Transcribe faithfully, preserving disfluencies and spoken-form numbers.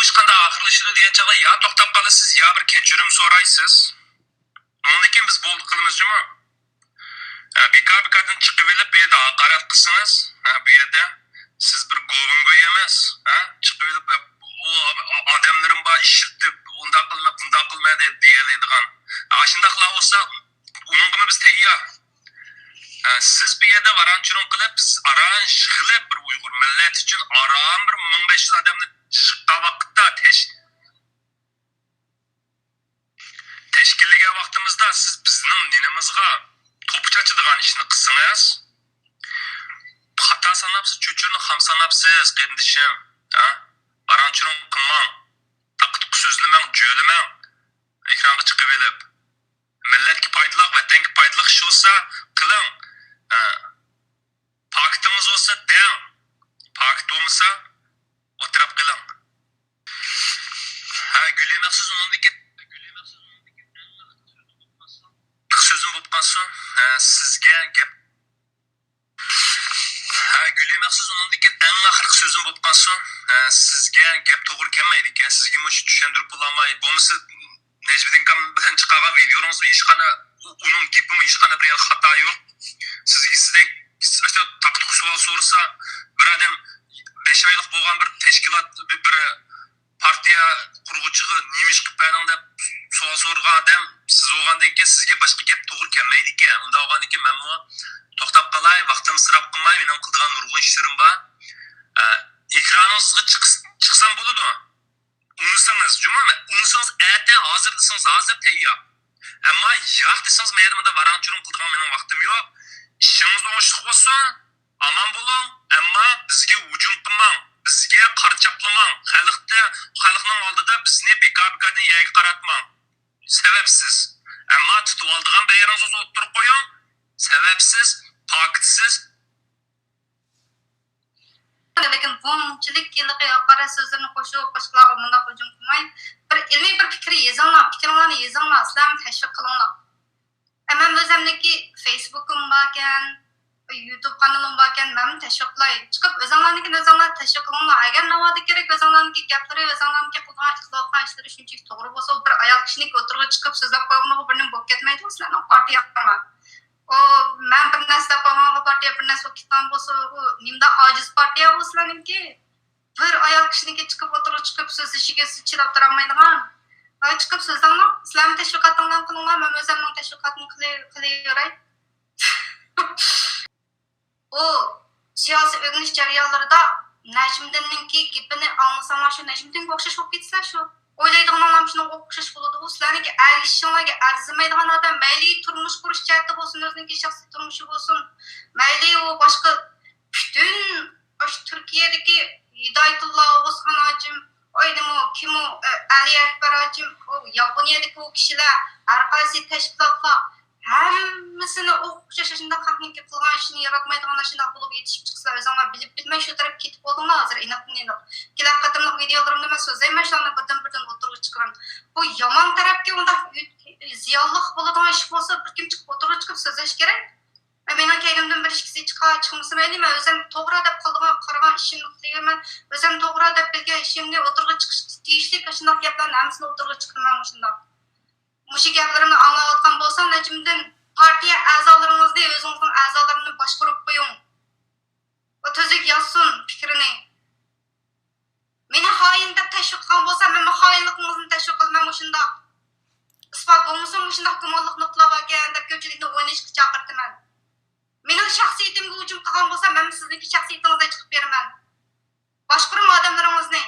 ئىش قانداق ئاخىرلىشىدۇ دېگەن چاغدا يا توختاپ قالىسىز، يا بىر كەچۈرۈم سورايسىز. ئۇنىڭدىن كېيىن بىز بولدى قىلىمىز جۇمۇ. ھە، بىكار بىكاردىن چىقىۋېلىپ، بۇ يەردە ھاقارەت قىلسىڭىز، ھە، بۇ يەردە سىز بىر گوۋۇڭگوي ئەمەس، ھە، چىقىۋېلىپ، ئۇ ئادەملىرىم بار ئىشلىتىپ، ئۇنداق قىلما، بۇنداق قىلما دەپ دېيەلەيدىغان. ئاشۇنداقلار بولسا، ئۇنىڭغىمۇ بىز تەييار. ھە، سىز بۇ يەردە ۋاران-چۇرۇن قىلىپ، بىز ئاران يىغىلىپ، بىر ئۇيغۇر مىللەت ئۈچۈن ئاران بىر مىڭ بەش يۈز ئادەمنى يىغقان ۋاقىتتا تەش-، تەشكىللىگەن ۋاقتىمىزدا سىز بىزنىڭ نېنىمىزغا توپا چاچىدىغان ئىشنى قىلسىڭىز، خاتا ساناپسىز، چۆچۈرىنى خام ساناپسىز، قېرىندىشىم. ھە؟ ۋاران-چۇرۇن قىلماڭ. تاققا-تۇققا سۆزلىمەڭ، جۆلىمەڭ. ئېكرانغا چىقىۋېلىپ، مىللەتكە پايدىلىق، ۋەتەنگە پايدىلىق ئىش بولسا قىلىڭ. ھە. پاكىتىڭىز بولسا دەڭ. پاكىت بولمىسا ئولتۇرۇپ قېلىڭ. ھە، گۈلىمەخسۇس ئۇنىڭدىكى سۆزۈم بولۇپ قالسۇن. ھە، سىزگە گەپ. ھە، گۈلىمەخسۇس ئۇنىڭدىكى ئەڭ ئاخىرقى سۆزۈم بولۇپ قالسۇن. ھە، سىزگە گەپ توغرا كەلمەيدىكەن. سىزگە مۇشۇ چۈشەندۈرۈپ بولالماي. بولمىسا نەجمىدىن ئاكام بىلەن چىقارغان ۋىدىيولىرىڭىزمۇ ھېچقانداق، ئۇ-، ئۇنىڭ گېپىمۇ ھېچقانداق بىر خاتا يوق. سىزگە سىزدەك، سىز ئاشۇ تاقا-تۇقا سوئال سورىسا، بىر ئادەم بەش ئايلىق بولغان بىر تەشكىلات، بىر، بىر پارتىيە قۇرغۇچىغا نېمە ئىش قىلىپ بەردىڭ دەپ سوئال سورىغان ئادەم سىز بولغاندىن كېيىن سىزگە باشقا گەپ توغرا كەلمەيدىكەن. ئۇنداق بولغاندىن كېيىن مەنمۇ توختاپ قالاي، ۋاقتىمنى ئىسراپ قىلماي، مېنىڭ قىلىدىغان نۇرغۇن ئىشلىرىم بار. ئە، ئېكرانىڭىزغا چىقس-، چىقسام بولىدۇ. ئۇنىسىڭىز، جۇمۇ، ئۇنىسىڭىز ئەتە، ھازىر دېسىڭىز ھازىر تەييار. ئەمما ياق دېسىڭىز، مەيلى، مۇنداق ۋاراڭ-چۇرۇڭ قىلىدىغان مېنىڭ ۋاقتىم يوق. ئىشىڭىز ئوڭۇشلۇق بولسۇن، ئامان بولۇڭ، ئەمما بىزگە ھۇجۇم قىلماڭ، بىزگە قارا چاپلىماڭ، خەلقتە، خەلقنىڭ ئالدىدا بىزنى بىكار-بىكاردىن يەرگە قاراتماڭ. سەۋەبسىز. ئەمما تۇتۇۋالىدىغان بىر يېرىڭىزنى ئوتتۇرىغا قويۇڭ. سەۋەبسىز، پاكىتسىز، لېكىن بۇنچىلىك ھېلىقى ھاقارەت سۆزلىرىنى قوشۇپ، باشقىلارغا مۇنداق ھۇجۇم قىلماي، بىر ئىلمىي بىر پىكىر يېزىڭلار، پىكرىڭلارنى يېزىڭلار، سىلەرمۇ تەشۋىق قىلىڭلار. ئە، مەن ئۆزۈمنىڭكى فېيسبۇكۇم باركەن، يۇتۇب قانىلىم باركەن، مەنمۇ تەشۋىق قىلاي. چىقىپ ئۆزۈڭلارنىڭكىنى ئۆزۈڭلار تەشۋىق قىلىڭلار. ئەگەر ناۋادا كېرەك ئۆزۈڭلارنىڭكى گەپلىرى، ئۆزۈڭلارنىڭكى قىلغان، قىلىۋاتقان ئىشلىرى شۇنچىلىك توغرا بولسا، بىر ئايال كىشىنىڭكى ئوتتۇرىغا چىقىپ سۆزلەپ قويغىنىغا بىر نېمە بولۇپ كەتمەيدۇ سىلەرنىڭ پارتىيەڭلار. ئۇ، مەن بىر نەرسە دەپ قالغانغا پارتىيە بىر نەرسە بولۇپ كېتىدىغان بولسا، ئۇ نېمىدا ئاجىز پارتىيە ئۇ سىلەرنىڭكى؟ بىر ئايال كىشىنىڭكى چىقىپ ئوتتۇرىغا چىقىپ سۆزلىشىگە سىز چىداپ تۇرالمايدىغان. ھاي، چىقىپ سۆزلەڭلار. سىلەرمۇ تەشۋىقاتىڭلارنى قىلىڭلار، مەن ئۆزۈمنىڭ تەشۋىقاتىنى قىلى-، قىلىۋېرەي. ئۇ سىياسىي ئۆگىنىش جەريانلىرىدا نەجمىدىننىڭكى گېپىنى ئاڭلىساڭلار، شۇ نەجمىدىنگە ئوخشاش بولۇپ كېتىسىلەر شۇ. ئويلايدىغىنىڭلار شۇنىڭغا ئوخشاش بولىدۇ. سىلەرنىڭكى ئەگىشىشىڭلارغا ئەرزىمەيدىغان ئادەم، مەيلى تۇرمۇش قۇرۇش جەھەتتە بولسۇن، ئۆزىنىڭكى شەخسىي تۇرمۇشى بولسۇن، مەيلى ئۇ باشقا پۈتۈن ئاشۇ تۈركىيەدىكى ھىدايەتۇللا ئوغۇزخان ھاجىم، ئايدىمۇ، كىمۇ، ئە، ئەلى ئەكبەر ھاجىم، ئۇ ياپونىيەدىكى ئۇ كىشىلەر، ھەر قايسى تەشكىلاتلار، ھەممىسىنى ئوخشاش ئاشۇنداق خەقنىڭكى قىلغان ئىشىنى ياراتمايدىغان ئاشۇنداق بولۇپ يېتىشىپ چىقسىلا، ئۆزۈڭلار بىلىپ بىلمەي شۇ تەرەپكە كېتىپ بولدۇڭلار ھازىر ئېنىقتىن ئېنىق. كېلەر قېتىملىق ۋىدىيولىرىمدا مەن سۆزلەيمەن شۇلارنى بىردىن بىردىن ئوتتۇرىغا چىقىرىمەن. بۇ يامان تەرەپكە ئۇنداق زىيانلىق بولىدىغان ئىش بولسا بىر كىم چىقىپ ئوتتۇرىغا چىقىپ سۆزلەش كېرەك. مېنىڭ كەينىمدىن بىر ئىككىسى چىقا-، چىقمىسا مەيلى، مەن ئۆزۈم توغرا دەپ قىلىدىغان، قارىغان ئىشىمنى قىلىۋېرىمەن. ئۆزۈم توغرا دەپ بىلگەن ئىشىمنى ئوتتۇرىغا چىقىشقا تېگىشلىك ئاشۇنداق گەپلەرنى ھەممىسىنى ئوتتۇرىغا چىقىرىمەن مۇشۇنداق. مۇشۇ گەپلىرىمنى ئاڭلاۋاتقان بولساڭ، نەجمىدىن، پارتىيە ئەزالىرىڭىزنى، ئۆزىڭىزنىڭ ئەزالىرىنى باشقۇرۇپ قويۇڭ. ئۇ تۈزۈك يازسۇن پىكرىنى. مېنى خائىن دەپ تەشۋىق قىلغان بولسا، مەنمۇ خائىنلىقىڭىزنى تەشۋىق قىلىمەن مۇشۇنداق. ئىسپات بولمىسا مۇشۇنداق گۇمانلىق نۇقتىلار باركەن دەپ كۆپچىلىكنى ئوينىشقا چاقىرتىمەن. مېنىڭ شەخسىيىتىمگە ھۇجۇم قىلغان بولسا، مەنمۇ سىزنىڭكى شەخسىيىتىڭىزدەك چىقىپ بېرىمەن. باشقۇرۇڭ ئادەملىرىڭىزنى.